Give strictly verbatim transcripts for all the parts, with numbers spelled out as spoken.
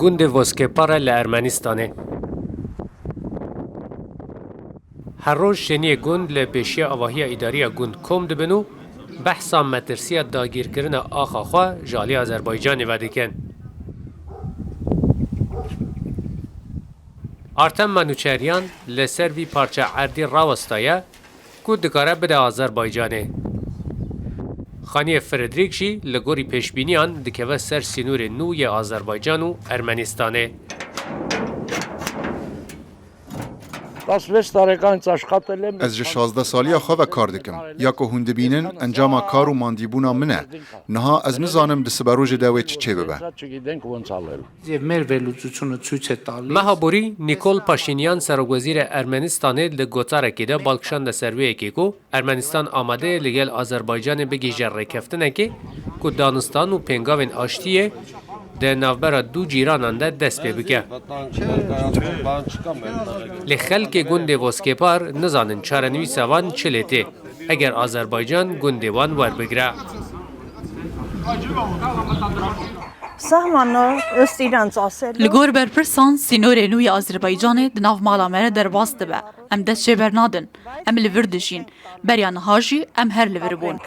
Gundê Voskepar e li Ermenistanê. Her roj şêniyê gund li pêşiya avahiya îdariya gund kom dibin û behsa metirsiya dagîrkirina axa xwe ji alî Azerbaycanê ve dikin. Artem Manuçeryan li ser vî parça erdî rawestaye ku dikare bide Azerbaycanê. Xaniyê Fredrîk jî li gorî pêşbîniyan dikeve ser sînorê nû yê Azerbaycan û Ermenistanê. Ez ji şazdeh saliya xwe ve kar dikim. Ya ku hûn dibînin, encama kar û mandîbûna min e. Niha ez nizanim di siberojê de wê çi çêbibe. Meha borî, Nîkol Paşînyan, serokwezîrê Ermenistanê, li gotarekê de bal kişande ser wê yekê ku Ermenistan amade ye li gel Azerbaycanê bigihîje rêkeftinekê ku danistan û pêngavên aştiyê di navbera du cîranan de dest pê bike. Lê xelkê gundê Voskepar nizanin çarenivîsa van çi lê tê, eger Azerbaycan gundê wan werbigire. Li gor berpirsan, sînorê nû yê Azerbaycanê di nav mala me re derbas dibe. Em dest jê bernadin. Em li vir dijîn. Beriya niha jî em her li vir bûn.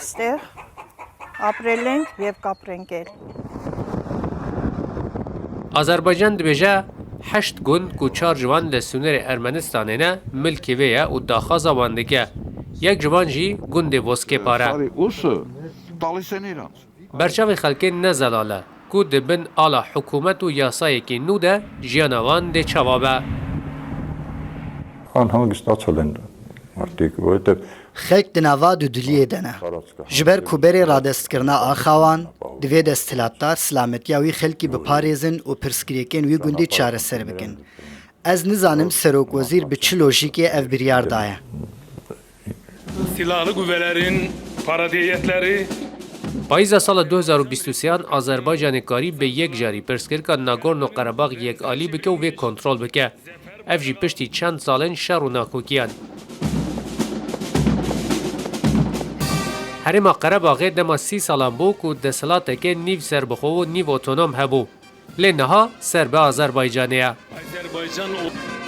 Azerbaycan dibêje, heşt gund ku çar ji wan li sînorê Ermenistanê ne, milkê wê ye û daxwaza wan dike. Yek ji wan jî gundê Voskepar e. Berçavê xelkê ne zelal e ku di bin ala hikûmet û yasayekî nû de jiyana wan dê çawa be. An hangî da çelen artık öyle. Xelk di nava dudiliyê de ne. Ji ber ku berê radestkirina axa wan, divê desthilatdar silametiya wî xelkî biparêzin û pirsgirêkên wî gundî çareser bikin. Ez nizanim serokwezîr bi çi lojîkê ev biryar daye. Silahlı güvelerin paradiyetleri. Payîza sala du hezar û bîst û sêyan Azerbaycanê karî bi yek carî pirsgirêka Nagorno Qerebax yekalî bike û vê kontrol bike. Ev jî piştî çend salên şer û nakokiyan. Herêma Qerebaxê dema sî salan bû ku desthilateke nîv serbixwe û nîv otonom hebû. Lê niha ser bi Azerbaycanê ye. Azerbaycan o-